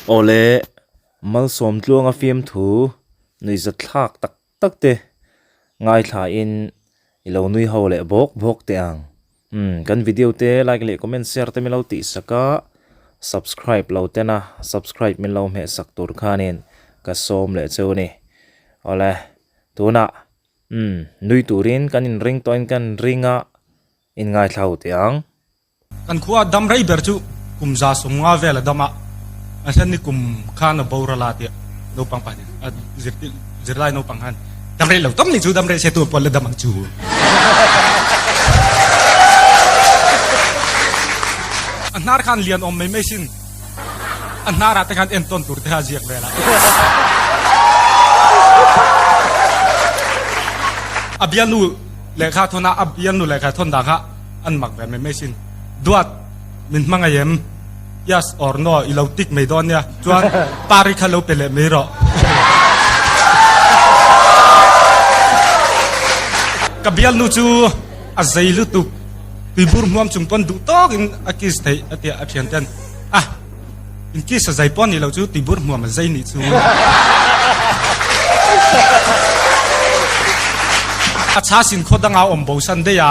Awle, Malsawmtluanga fiamthu nuihzatthlak tak tak te ngaithlain i lo nui ho leh bawk bawk teh ang. Umm, kan video te like leh comment share te min lo tihsak a, subscribe lo ten a subscribe min lo hmehsak tur khanin ka sawm leh cheu a ni. Awle, tunah umm nui turin kan inring tawhin kan ring a, inngaithla ho teh ang. Kan khua dam rei ber chu kum 150 vel a dam a, a hlan ni kum khan a boral a tiah naupang pahnih a zirlai naupang khan dam rei lo tam ni chu dam rei se tu pawn la dam ang chu. A hnar khan lian awm mai mai sin a hnar ah te khan entawn tur te kha a ziak vel a. A bialnu lehkha thawn a, a bialnu lehkha thawn dan kha An mak ve mai mai sin. Duat, min hmangaih em? Yes or no i lo tik mai dawn nia. Chuan pari kha lo pe leh mai rawh. Ka bialnu chu a zei lutuk, tuibur hmuam chung pawn duh tawkin a kiss theih a tia a thian ten. Ah, in kiss a zei pawh ni lo chu tuibur hmuam a zei nih chu. A chha sin khaw danga awm bo san daih a.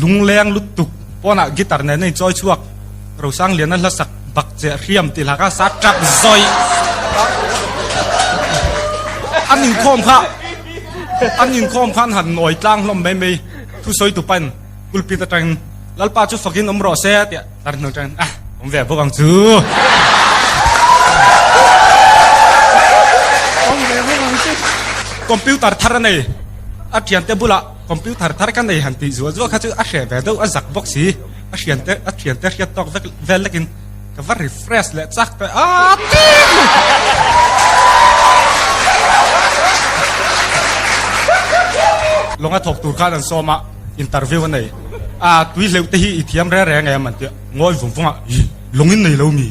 Lungleng lutuk pawnah guitar nen a inchawi chhuak. Rosangliana hla sak bak che hriam ti hlak a sa tap zawih. An inkhawm kha an inkhawm khan han nawi tlang hlawm mai mai thusawi tu pain pulpit atangin Lalpa chu fakin awm rawh se tiah tar hnu atangin ah awm ve bawk ang chu. Awm ve bawk ang chu. Computer thar a nei a thiante bulah Computer thar ka nei han tih zuah zuah kha chu a hreh ve deuh a zak bawk si, a hrian te a thian te hriat tawk vek vel lekin ka va refresh leh chak teh a tim! Lawnga thawk tur khan an sawm a, interview a nei a, tui hleuh te hi i thiam reng reng em an ti a, ngawi vung vung a, ih lawngin nei lo mi?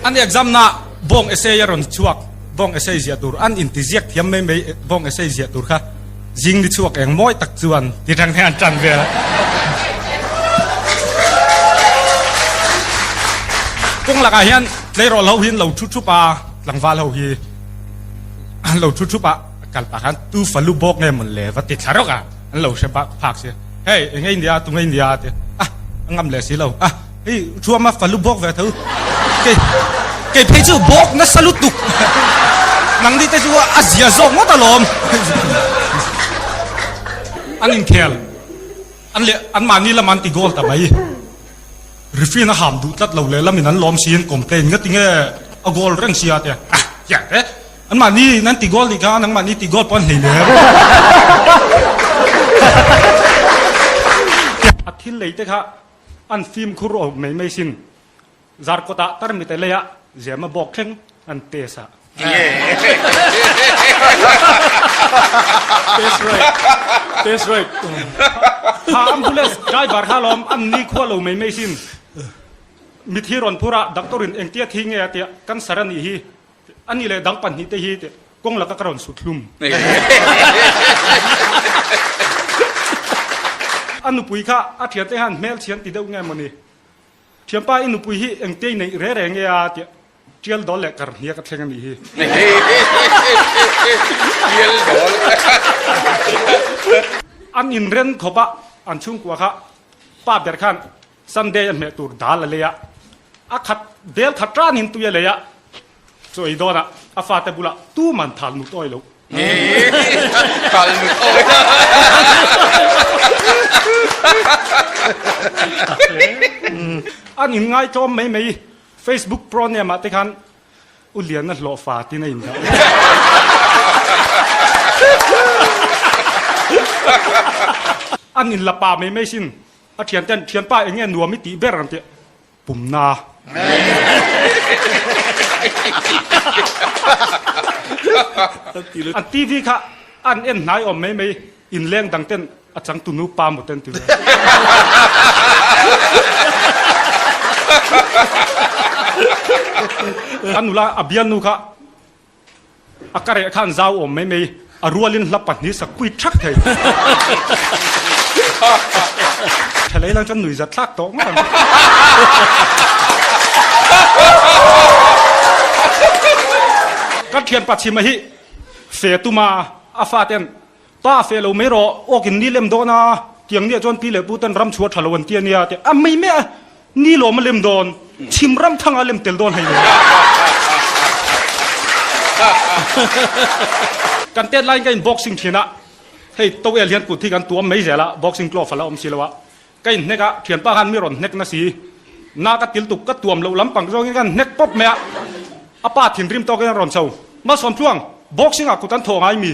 An exam na bawng essay a rawn chhuak. Bawng essay ziah tur an intiziak thiam mai mai bawng essay ziah tur kha zing ni chhuak eng mawi tak chuan ti reng hian an tan vel a. Kawng lakah hian tleirawl ho hi an lo thu thup a, tlangval ho hi an lo thu thup a, kal pah khan tu falu bawk nge mawn le va ti thla rawk a, an lo hre bak phak si. Hei eng nge India tu nge India a ti a, a ngam leh si lo a. Hei thuama falu bawk ve tho. Kei kei phei chu bawk nasa lutuk. Nangni te chu a zia zawk ngawt alawm. An inkhel an leh an mahni lam an ti goal ta mai. Referee a ham duh tlat lo leh lamin an lawm siin complain nga tinge a goal reng sia te. Ah tiang te an mahni in an ti goal nih kha nangmahni ti goal pawh an hlei lem. A thil lei te kha An fimkhur awm mai mai sin. Zarkawtah tarmite leiah zema bawk thleng an test a. Test right. Test right. Kha ambulance driver kha lawm an ni khua lo mai mai sin. Mithi rawn phur a, doctor in engtia thi nge a tia, cancer a nih hi. A nih leh dang pahnihte hi kawng laka ka rawn sut hlum. A nupui kha a thiante hian hmel chhian ti deuh nge mawni? Thianpa i nupui hi engte i neih re re nge a tiah tial dawl leh kar hniak a thleng a nih hi. Tial dawl. An inren khawp a, an chhungkua kha pa ber khan Sunday a hmeh tur dal a lei a, a khat bel khat ranin tui a lei a, chaw ei dawnah a fate bulah tuman thal nut awi lo. Thal nut awi. An inngai tlawm mai mai, Facebook pro name ah te khan U Liana hlawhfa tin a indah. An inla pa mai mai sin. A thian ten, Thianpa eng nge nuam i tih ber ang tih pumna. An TV kha an en hnai awm mai mai, inleng dang ten a changtu nu pa maw ten ti ve. A nula a bialnu kha A ka reh khan zau awm mai mai, a rualin hla pahnih sak pui thak thei. Tha lei lang chuan nuihzat thlak tawh ngawt ang. thianpa chhima hi fe tuma a faten Pa fe lo mai rawh, awk in ni lem dawn a, tiang nia chuan pi leh pu ten ram chhuah tha lo an ti a nia tih a mai mai a, ni lawm a lem dawn, chhim ram thang a lem tel dawn hei lo. Kan tet laiin ka in boxing thin a, hei towel hian kut hi kan tuam mai zel a, boxing glove a la awm si lo a, ka in hnek a, thianpa khan mi rawn hnek na si, na ka til tuk ka tuam loh lampang zawngin ka hnek pawp mai a, a pa thinrim tawkin a rawn chho, Malsawm Tluang, boxing ah kut an thawh ngai mi?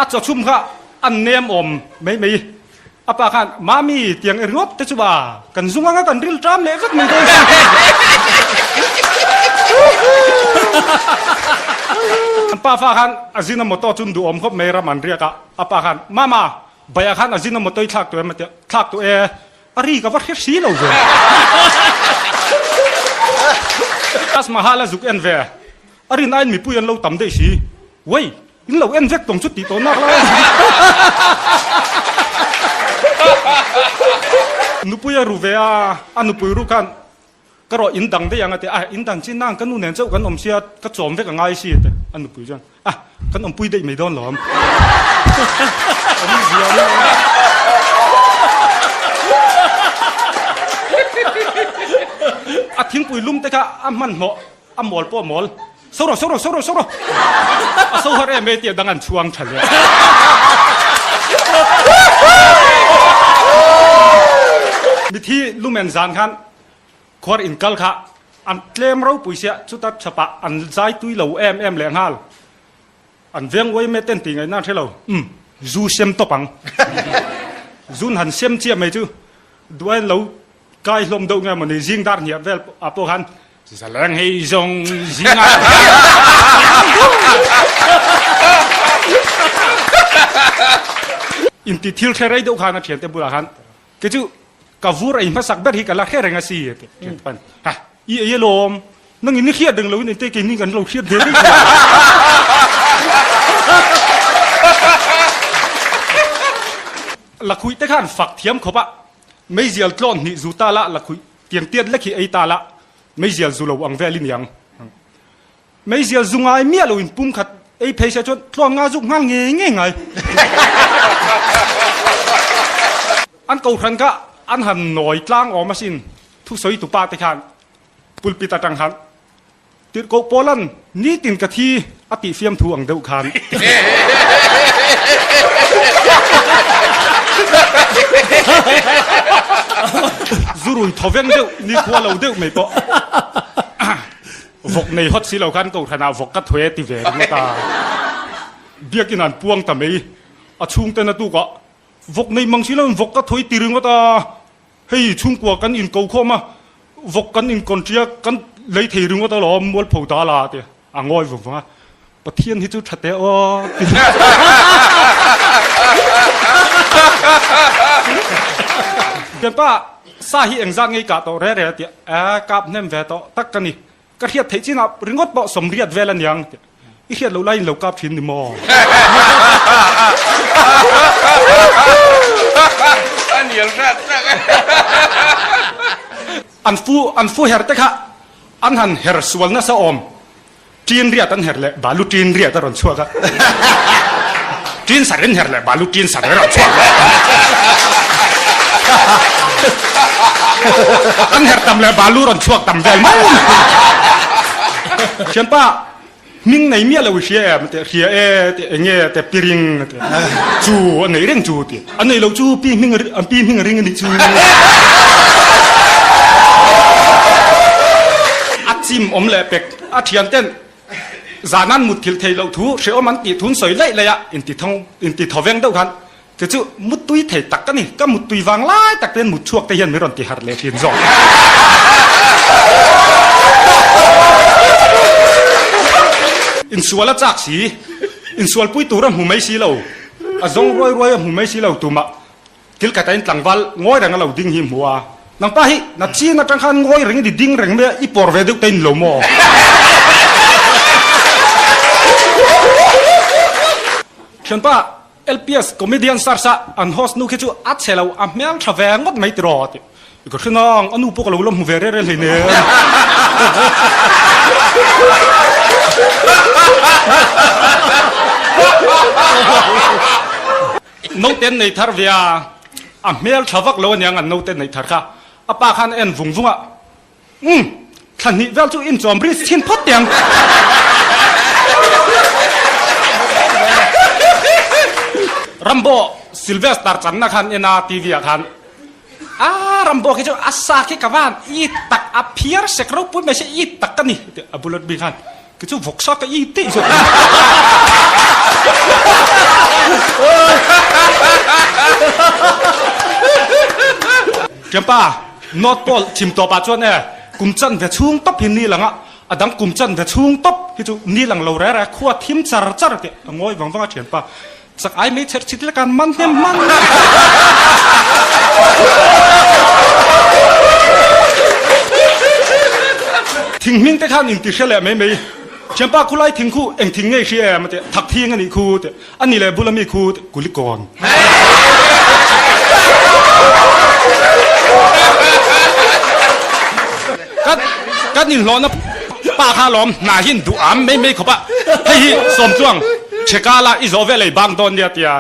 A chawchhum kha a nem awm mai mai. A pa khan, Mami, tiang i ringawt te chu ba, kan zung anga kan ril ṭam leh vek mai dawn si. An pa fa khan a zin a motor chu an duhawm khawp mai ram an riak a, a pa khan, Mama, baiah khan a zin a motor i thlak tawh em a ti a, thlak tawh e, a ri ka va hre si lo ve. Taj Mahal a zuk en ve, a rin aiin mipui an lo tam daih si, Wei, In lo en vek tawng chu tih tawh nak lai a. Nupui a ru ve a, a nupui ru khan ka rawh in dang daih ang a ti a, in dang chin nang ka nu nen chauh kan awm sia ka chawm vek a ngai si a ti a nupui chuan a kan awmpui daih mai dawn lawm. A thingpui lum te kha a hmanhmawh A mawl pawh a mawl. So rawh, so rawh, so rawh, so rawh. A so har em e tih a dang an chhuang tha leh. Mithi lumen zan khan khuar in kal kha an tlem ropui sia chuta chhapah an zai tui lo em em leh nghal. An veng uai me ten tih ngaihna an hre lo. Umm, zu sem tawp ang. Zun han sem chiah mai chu duai lo Kai hlawm deuh nge mawni zing dar hniah vel ah pawh khan zaleng hei zawng zing ah inti thil hre rei deuh khan a thiante bulah khan kei chu ka vur ei hmasak ber hi ka la hre reng a si a ti thiante pawn ha i ei alawm nang in i hriat reng lo in engte keini kan lo hriat ve reng lakhuih te khan fak thiam khawp a Meizial tlawn hnih zu ta la, lakhuih tiang tiat lek hi ei ta la, meizial zu lo ang vel i niang. Meizial zu ngai miah lo in pum khat ei phei se chuan tlawn nga zuk nghal ngei ngei ngai. An kohhran kha an han nawi tlang awm asin thusawi tupa te khan pulpit atang khan Tirhkoh Paulan nitin ka thi a tih fiamthu ang deuh khan. Zurui thawveng deuh, nikhua lo deuh mai pawh vawk nei hawt si lo khan kohhranah vawk ka thue ti ve ringawt a. Biakin an puang ta mai. A chhungten a tukah vawk nei mang si loin vawk ka thawi ti ringawt a. Hei chhungkua kan inko khawm a, vawk kan inkawnṭia kan lei thei ringawt alawm mualpho ta la ti a ngawi vung vung a, Pathian hi chu ṭha teh aw ti Thianpa sa hi engzat ngei kah tawh re re a ti a, kap hnem ve tawh tak ka ni, ka hriat theih chinah ringawt pawh sawmriat vel a niang ti. I hriat loh laiin lo kap thin ni maw? A nial hrat hrat. An fu an fu her te kha an han her sual nasa awm. Ṭin riat an her leh balu ṭin riat a rawn chhuak a. Ṭin sar in her leh balu ṭin sar a rawn chhuak leh. An her tam leh balu rawn chhuak tam vel mai. Thianpa Hming nei miah lo i hria em tih hria e tih eng nge tih piring a ti chu a nei reng chu tih a nei lo chu pi hming an pi hming a ring a nih chu a chim awm leh pek a thian ten zan an mut thil thei loh thu hrehawm an tih thun sawi laih laih a inti thawng inti thawveng deuh khan Chu chu muttui thei tak ka ni, ka muttui vang lai tak ten mut chhuak te hian min rawn ti harh leh thin zawk. Insual a chak si, insualpui tur a hmu mai si lo, a zawng ruai ruai a hmu mai si lo tumah thil khat a in tlangval ngawi reng a lo ding hi hmu a, nangpa hi na chin atang khan ngawi reng i ni ding reng mai a, i pawr ve deuh te in lo maw? Thianpa. LPS comedian search a an host nu khi chu a chhe lo a hmel tha ve ngawt mai tiraw tih ka hre nang a nu pawh ka lo la hmu ve reh reh hleinem. Naute an nei thar ve a, a hmel tha vak lo aniang an naute neih thar kha a pa khan a en vung vung a. Umm, thla hnih vel chu inchawm bridge chhin phawt teh ang. Rambo Sylvester channa khan en a TV ah khan Aa Rambo khi chu a sa khi ka van i tak a phiar sek ropui mai se i tak ka ni tih a bullet mi khan ki chu vawksa ka i tih zawk. Thianpa, North Pole chim tawp ah chuan e kum chan ve chhung tawp hi ni lang a, a dang kum chan ve chhung tawp hi chu ni lang lo reh reh khua thim char char tih a ngawi vang vang a thianpa. Chak ai mei chher chhit lek an man hnem man. Thing hming te khan inti hria leh mai mai. Thianpa khulai thing khu eng thing ngei hria em a ti, thak thing a nih khu ti, a ni leh bula mi khu ti, kulikawn. Kan kan inhlawhna pa kha lawm hna hi in duh am mai mai khawp a, hei hi Sawmtluang Chhekala i zawh vel ei bang dawn nia tia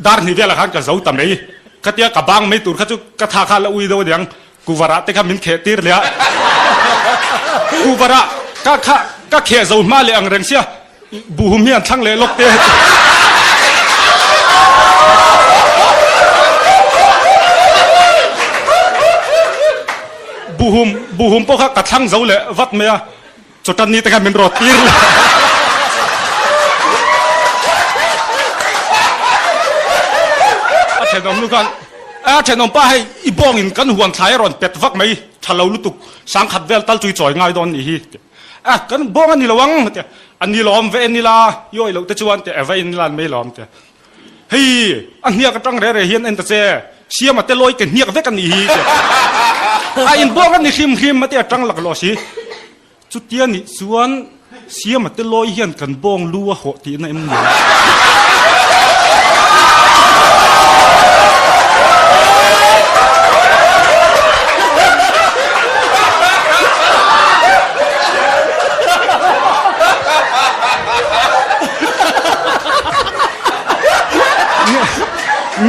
dar hnih velah khan ka zo ta mai ka tia ka bang mai tur kha chu ka tha kha la ui deuh aniang kuvarah te kha min kheh tir leh a, kuvarah ka kha ka kheh zo hma leh ang reng sia. Buhum hi an thlang leh lawk te. Buhum, buhum pawh kha ka thlang zo leh vat mai a, chawtan ni te kha min rawt tir leh. A thenawm nu khan, a thenawm pa hei i bawngin kan huan thlai a rawn pet vak mai, tha lo lutuk, sangkhat vel tal chu i chawi ngai dawn nih hi. A kan bawng a ni lo ang tia a ni lawm ve en ila i awih loh te chuan tia e va en ila an mai lawm tia hei a hniak atang reh reh hian en ta che siama te lawi ke hniak vek a nih hi tia a in bawng a ni hrim hrim a tia tang lak lawh si chutia nih chuan siama te lawi hian kan bawng lu a hawh tihna em ni?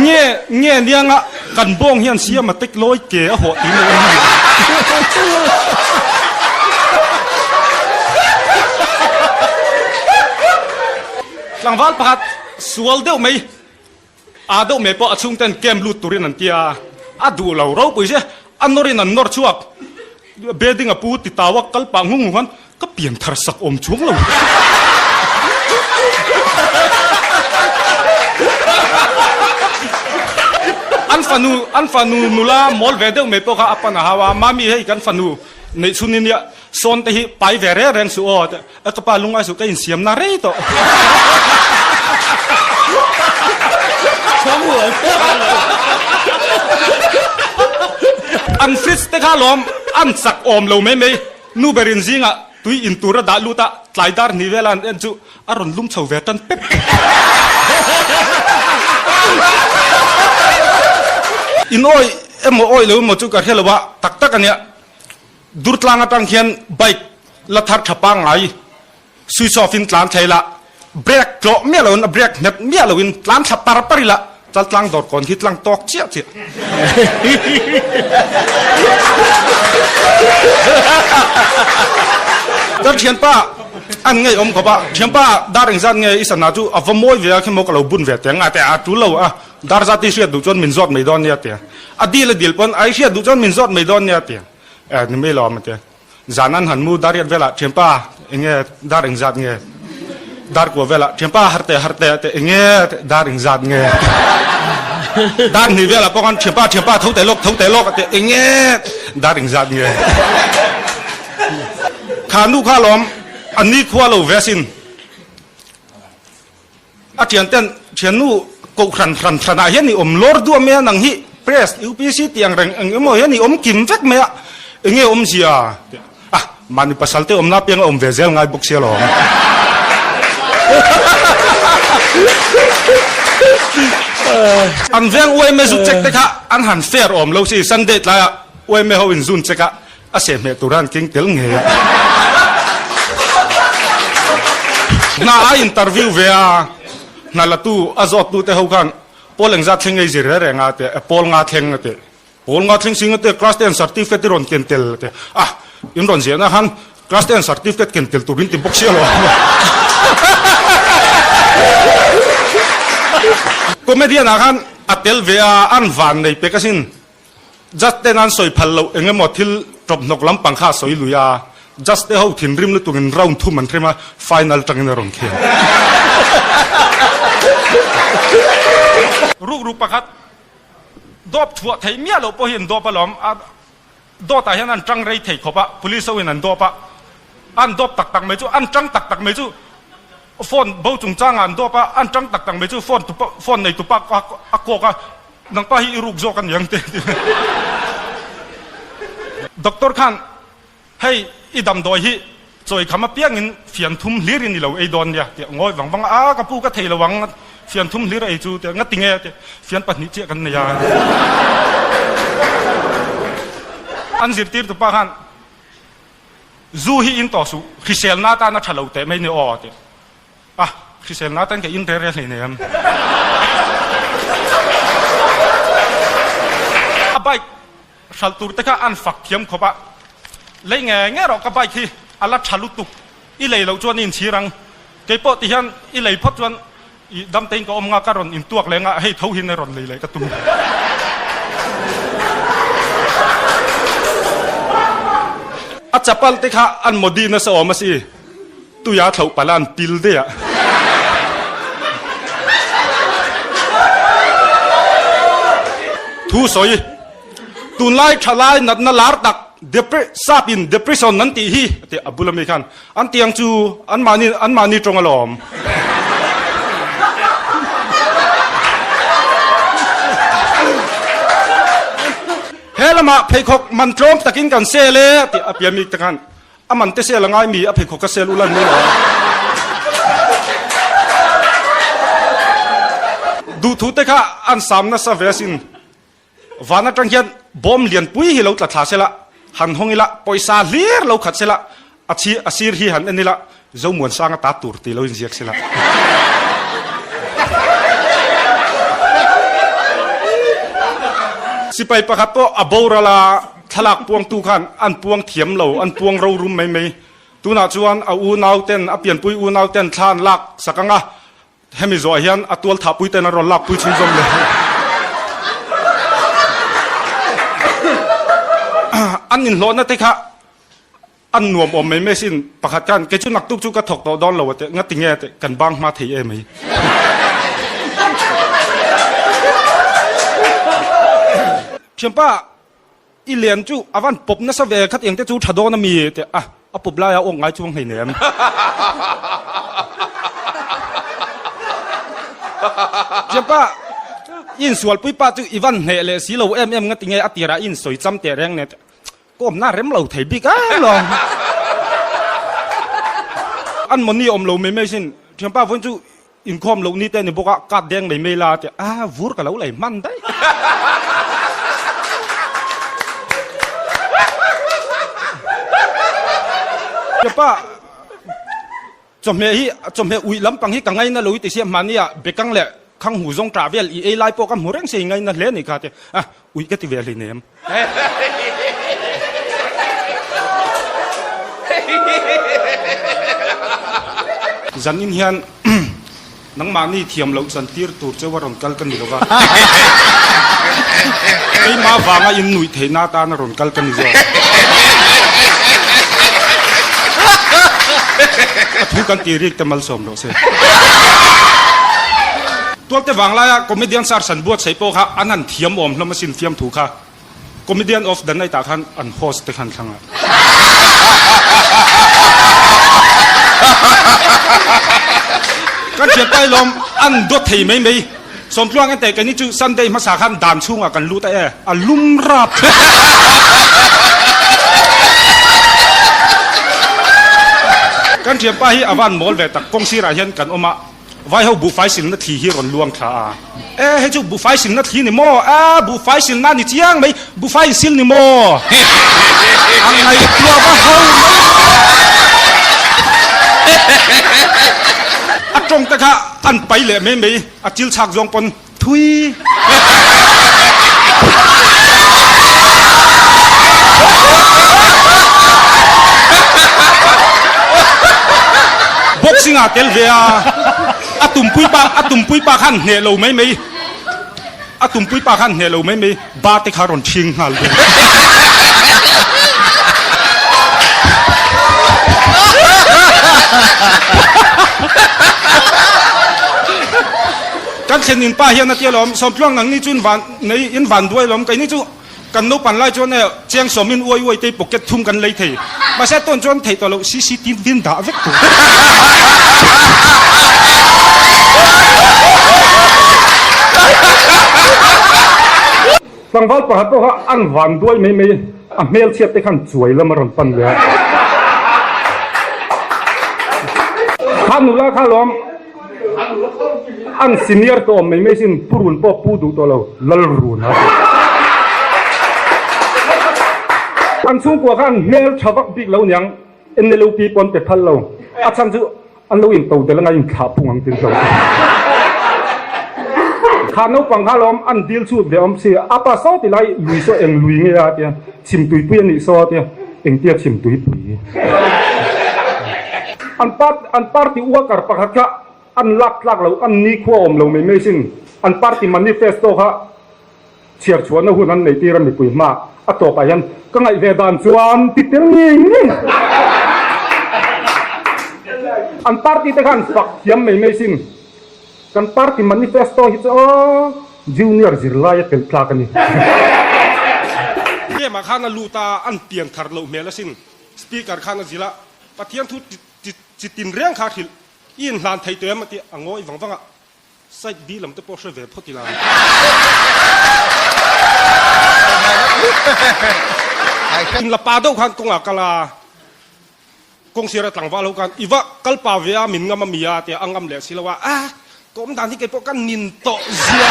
Nge nge nianga kan bawng hian siam a tek lawi ke a hawh tih mai em ni? Tlangval pakhat sual deuh mai a deuh mai pawh a chhungten camp lut turin an ti a, a duh lo ropui che, a nawrin an nawr chhuak. Building a pu ti tau a kal pah ngung ngung khan ka pian thar sak awm chuang lo. An fanu an fanu nula mawl ve deuh mai pawh kha a pan a hau a, mami hei kan fanu neih chhun in nia sawn te hi pai ve reng reng suh aw a ka pa lungai suh ka insiam na rei tawh. An fridge te kha lawm an chak awm lo mai mai nu berin zingah tui in tur a dah lut a tlai dar hnih vela an en chu a rawn lum chho ve tan pep. In awi emaw awi lo emaw chu ka hre lo a tak tak ania. Durtlang atang hian bike la thar tha pangngai switch off in tlan thei la, brake tlawh miah loin a brake nghet miah loin tlan thla par par ila chaltlang dawr kawn khi tlang tawk chiah chiah. Kan thianpa an ngei awm khawp a, thianpa dar engzat nge i sana chu a va mawi ve a khi maw ka lo bun ve teng a teh a tul lo a, dar zat i hriat duh chuan min zawt mai dawn nia tia. A dil a dil pawn a i hriat duh chuan min zawt mai dawn nia tia. Eh ni mai lawm a tia. Zan an han mu dar riat velah thianpa enge dar engzat nge? Dar kua velah thianpa har teh har teh a tia enge dar engzat nge? Dar hnih velah pawh khan thianpa thianpa tho teh lawk tho teh lawk a tia enge dar engzat nge? Kha nu kha lawm a nikhua lo ve asin. A thian ten thiannu koh hran hran hran ah hian i awm lawr duah mai a, nang hi press UPC tih ang reng eng emaw hian i awm kim vek mai a, enge awmzia a, mahni pasal te awmna apiang a awm ve zel ngai bawk sia lawm. An veng uaime zu check te kha an han fair awm lo si, Sunday tlaiah uaime ho in zun check a, a sehhmeh tur a an keng tel ngei a. Hna a interview ve a, hna la tu a zawt tu te ho khan pawl engzat thleng ei zir reng reng a ti a, pawl nga thleng a ti. Pawl nga thleng sing a ti a, class ten certificate i rawn ken tel a ti a, in rawn ziahna khan class ten certificate ken tel tur in ti bawk sia lo. Comedian ah khan a tel ve a, an van nei pek asin. Judge ten an sawi phal loh eng emaw thil tawp hnawk lampang kha a sawi lui a, Judge te ho thinrim lutuk in round thum an hrem a, final tangin a rawn khel. Rukru pakhat dawp chhuah theih miah loh pawh hi an dawp alawm, a dawt ah hian an tang rei thei khawp a, police ho in an dawp a, an dawp tak tak mai chu, an tang tak tak mai chu phone bo chungchang ah an dawp a, an tang tak tak mai chu phone tupa phone nei tupa a kawk a, Nangpa hi i ruk zawk a niang te ti. Doctor khan hei i damdawi hi chawi kham apiangin fian thum hlir in i lo ei dawn nia tiah ngawi vang vang a, a ka pu ka thei lo ang fian thum hlir a ei chu tiah ngati nge tiah fian pahnih chiah kan nei a. An zirtir tupa khan zu hi in tawh suh hriselna atan a tha lo teh mai ni aw tiah. A, hriselna tan ka in rel rel hleinem. A bike hralh tur te kha an fak thiam khawp a, lei nge nge rawh ka bike hi a la tha lutuk, i lei loh chuan i inchhir ang, keipawh ti hian i lei phawt chuan i damtein ka awm nga ka rawn intuak leng a, hei tho hin a rawn lei leh ka tum. A chapal te kha an modi nasa awm a si. Tuia thloh palh a an pil daih a. Thu sawi, Tunlai thalai natna lar tak sap in depression an tih hi a ti a bula mi khan an tiang chu anmahni anmahni tawng alawm. He lamah pheikhawk man tlawm takin kan sel e a ti a pian mi te khan A man te sel a ngai mi, a pheikhawk ka sel ulan mai lo. Duhthu te kha an sam nasa ve asin. Van atang hian bawm lian pui hi lo tla thla sela, han hawng ila, pawisa hlir lo khat sela, a chhi a sir hi han en ila, Zomuansanga ta tur tih lo inziak sela. Sipai pakhat pawh a boral a. Thlalak puangtu khan an puang thiam lo, an puang rorum mai mai. Tunah chuan a unau ten, a pianpui unau ten thla an lak sak ang a, hemi zawhah hian a tual thahpui ten an rawn lakpui chhunzawm leh. An inhlawhna te kha an nuam awm mai mai sin, pakhat khan kei chu naktuk chu ka thawk tawh dawn lo a teh, ngati nge teh, kan bang hma thei em ai. Thianpa, i lian chu a van pawp nasa ve khat eng te chu tha dawn a mi teh a, a pawp laia awk ngai chuang hleinem. Thianpa, i insualpui pa chu i van hneh leh si lo em em ngati nge a tirah i insawi cham teh reng nen teh. Kawmna rem lo thei bik a lawm. An mawni awm lo mai mai sin. Thianpa vawiin chu inkhawm loh ni te ni bawk a, card deng mai mai la a ti a, vur ka lo lei hman daih. Thianpa chawhmeh hi chawhmeh uih lampang hi ka ngaina lo i ti sia hmahni ah bekang leh khang hu zawng tah vel i ei lai pawh ka hmu reng se i ngaina hle a nih kha a ti a, uih ka ti ve hleinem. Zanin hian nangmahni thiam loh chan tir tur cheu a rawn kal ka ni lo va, keimah vanga in nuih theihna atan a rawn kal ka ni zawk. A thu kan tih rik te malsawm rawh se. Tualte vanglaia comedian sar san buatsaih pawh kha an han thiam awm hlawm asin fiamthu kha. Comedian of the night ah khan an host te khan thlang a. Kan thian pai lawm an dawt thei mai mai. Sawmtluang en teh keini chu Sunday hmasa khan dan chhungah kan lut a e, a lum rap. Kan thianpa hi a van mawl ve tak, kawng sirah hian kan awm a. Vai ho buhfai silna thli hi rawn luang thla a. E, hei chu buhfai silna thli ni maw? A, buhfai silna ni chiang mai, buhfai in sil ni maw? A ngaihtuah va ho mai. A tawng te kha an pai leh mai mai, a chil chhak zawng pawn thui. Boxing ah tel ve a, a tumpui pa a tumpui pa khan hneh lo mai mai, a tumpui pa khan hneh lo mai mai, ba te kha rawn ṭhing nghal bawk. Kan thlen in pa hian a ti alawm, Sawmtluang nang ni chu in van nei in van duai alawm, keini chu kan naupan lai chuan e chiang sawmin uai uai te pocket thum kan lei thei, mahse tawn chuan theih tawh loh CCTV in dah vek tur. Tlangval pakhat pawh kha an van duai mai mai, a hmelchhiat te khan chuai lam a rawn pan leh a. Kha nula kha alawm. An senior tawh awm mai mai sin pu run pawh pu duh tawh lo lal run a ti. An chhungkua khan hmel tha vak bik lo niang NLUP pawn pe phal lo a chhan chu an lo in to del anga in thlah phung ang tin hlo. Kha naupang kha lawm an dil chut ve awm si a pa saw ti lai lui saw eng lui nge a tia chhim tuipui a nih saw a tia engtia chhim tuipui. An an party worker pakhat kha an lak tlak lo, an nikhua awm lo mai mai sin. An party manifesto kha chhiar chhuahna hun an nei tir a mipui hma a tawpah hian ka ngaih ve dan chuan ti tel ngei ngei. An party te kha an fak thiam mai mai sin. Kan party manifesto hi chu aw junior zirlai a tel tlak a ni. Game ah khan a lut a, an pian thar loh hmel asin. Speaker khan a zilh a, Pathian thu chi tin reng kha hrilh i inhlan thei tawh em a ti a ngawi vang vang a, side B lam te pawh hre ve phawt ila. In la pa deuh khan kawngah kal a, kawng sira tlangval ho khan i va kal pa ve a min ngam a mi a tia a ngam leh si lo a, a ka awm dan hi kei pawh ka nin tawh zia.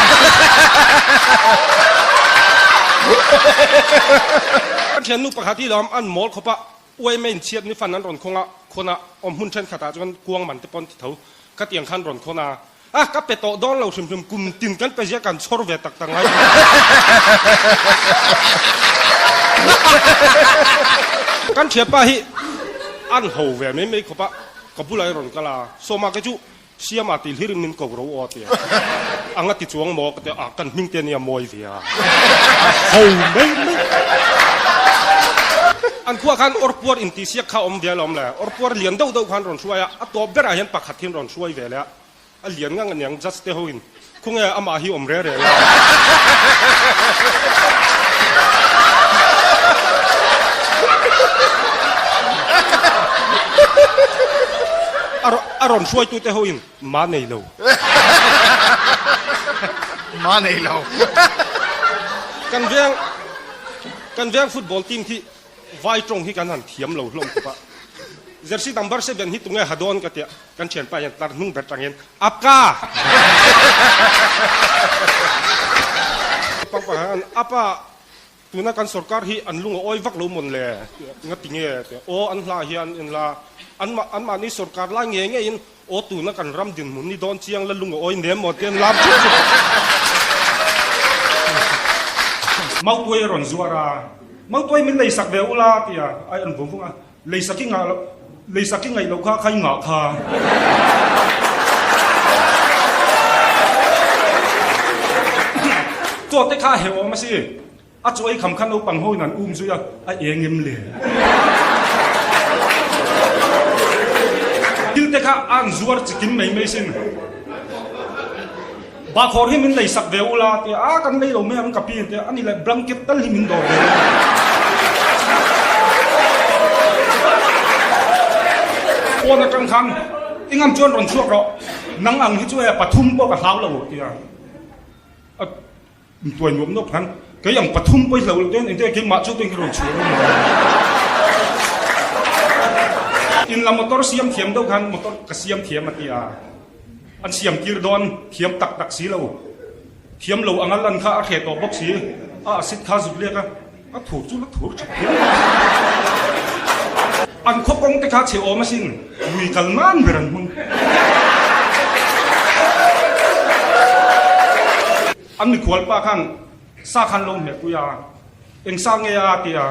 Kan thiannu pakhat hi lawm an mawl khawp a, Uaime in chhiat ni fan an rawn khawng a, khawn a, awm hmun thenkhat ah chuan kuang man te pawn ti tho, ka tiang khan rawn khawn a, a ka pe tawh dawn lo hrim hrim, kum tin kan pe zia kan chhawr ve tak tak ngai lo. Kan thianpa hi an ho ve mai mai khawp a, ka bulah i rawn kal a, Sawma kei chu Siama tih hlir in min ko ro aw tia anga ti chuang maw ka ti a, kan hming te nia mawi ve a, a ho mai mai. An khuah khan awrpuar intihsiak kha awm ve alawm le, awrpuar lian deuh deuh khan rawn hruai a, a tawp berah hian pakhat hian rawn hruai ve leh a, a lian ngang aniang judge te ho in khawnge amah hi awm reng reng a. A rawn hruaitute ho in ma nei lo. Ma nei lo. Kan veng kan veng football team khi vai tawng hi kan han thiam lo hlawm khawp a. Jersey number 7 hi tunge ha dawn ka tia kan thianpa hian tlar hnung ber tangin Apka! Pangpang apa Tuna kan sorkar hi an lung a awi vak lo mawn le? Nga ti nge? Ti aw an hla hian in la an an mahni sorkar lai nge nge in aw tuna kan ram dinhmun ni dawn chiang la lung a awi nem maw ti an lam theuh theuh. Mautuai a rawn zuar a, Mautuai min lei sak ve ula ti a, ai an vung vung a, lei sak i ngah loh lei sak i ngaih loh kha kha i ngah kha. Chaw te kha a heuh awm a si. A chaw ei kham kha naupang ho in an um zui a, a eng em le? Thil te kha a an zuar chikim mai mai sin. Bahkhawr hi min lei sak ve ula tia, a kan lei lo mai ang ka pi tia, ani leh blanket tal hi min dawr ve ula. Pawn atang khan i ngam chuan rawn chhuak rawh, nang ang hi chu e pathum pawh ka hlau lo tia. Intuai nuam nawk khan kei ang pathum pawh i hlo loh ten engtin nge keimah chu tuin ka rawn chhuah dawn lo. In la motor siam thiam deuh khan motor ka siam thiam a ti a. An siam tir dawn thiam tak tak si lo. Thiam lo anga lan kha a hreh tawh bawk si. A acid kha zuk liak a, a thur chu la thur tha phian. An khaw kawng te kha chhe awm asin, lui kal nan ber an hmang. An mikhual pa khan sa khan lo hmehpui a, eng sa nge a tia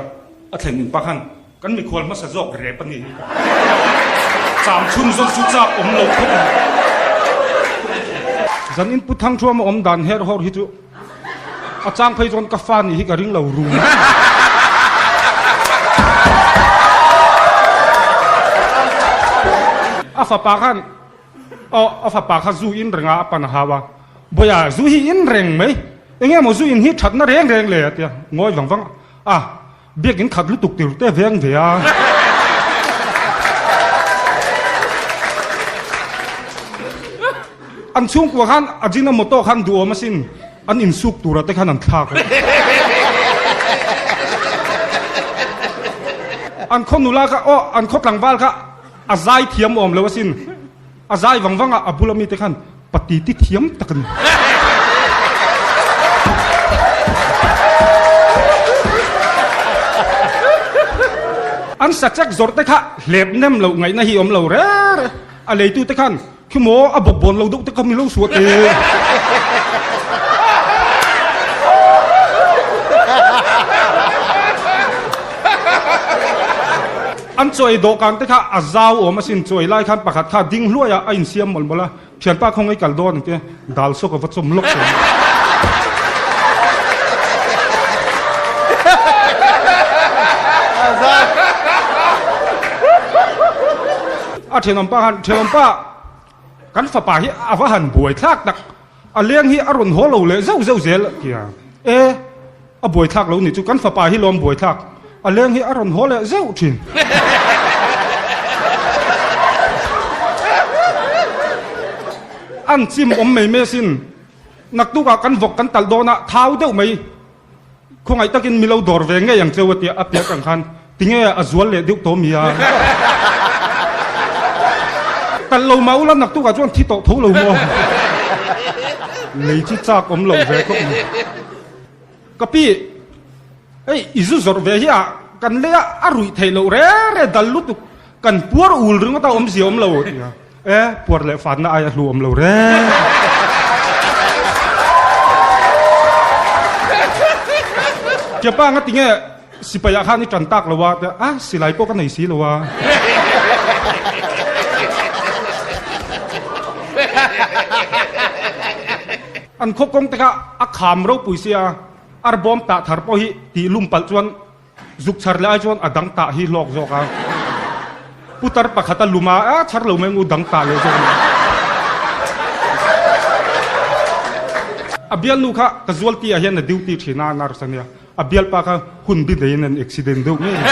a thlen in pa khan Kan mikhual hmasa zawk rep a ni hi. Cham chhun zawk chu chak awm lo khawp mai. Zan in Pu Thangthuam a awm dan her hawr hi chu a chang phei chuan ka fa nih hi ka ring lo rum. A fapa khan aw a fapa kha zu in reng a a pan a hau a, Bawia zu hi in reng mai, enge maw zu in hi thatna reng reng le a ti a, ngawi vang vang a. Biakin khat lutuk tir te veng ve a. An chhungkua khan Ajinomoto khan duhawm asin an insuk tura te khan an thlak a. An khaw nula kha aw an khaw tlangval kha a zai thiam awm lo asin. A zai vang vang a, a bula mite khan pati ti thiam tak a ni. An sachek zawrh te kha hlep nem loh ngaihna hi awm lo re re. A leitu te khan khi maw a bawk bawn lo deuh te kha mi lo suah te. An chawi dawhkan te kha a zau awm asin, chawi lai khan pakhat kha ding hluai a, a insiam mawlh mawlh a, thianpa khawngaih kal dawn ang te, dal saw ka va chawm lawk tawh. A thenawmpa khan, Thenawmpa, kan fapa hi a va han buai thlak tak, a leng hi a rawn haw lo leh zeuh zeuh zel a ti a, E. A buaithlak lo nih chu kan fapa hi lawm buaithlak a leng hi a rawn haw leh zeuh thin. An chim awm mai mai asin naktukah kan vawk kan talh dawn a thau deuh mai khawngaih takin mi lo dawr ve ngei ang cheu a tia a piak ang khan tinge a zual leh deuh tawh mi a. Talh lo mah ula naktukah chuan thi tawh tho lo maw. Lei chu chak awm loh ve khawp mai. Ka pi, hei i zu zawrh ve hi a kan lei a, a ruih theih loh re re dal lutuk, kan puar ul ringawt a awmzia awm lo a ti a, e puar leh fanna ai a hlu awm lo re. Kiapa nga tinge sipai ah khan i tan tak lo a, a silai pawh ka nei si lo a. An khaw kawng te kha a kham ropui sia, arbawm tah thar pawh hi tih lum palh chuan zuk chhar leh ai chuan a dang tah hi hlawk zawk a. Putar pakhat a lum a, a chhar lo mai ngu dang tah leh zawk a ni. A bialnu kha ka zualti ah hian a duty thin a, nurse a nia. A bialpa kha hun bi neiin an accident deuh ngei a.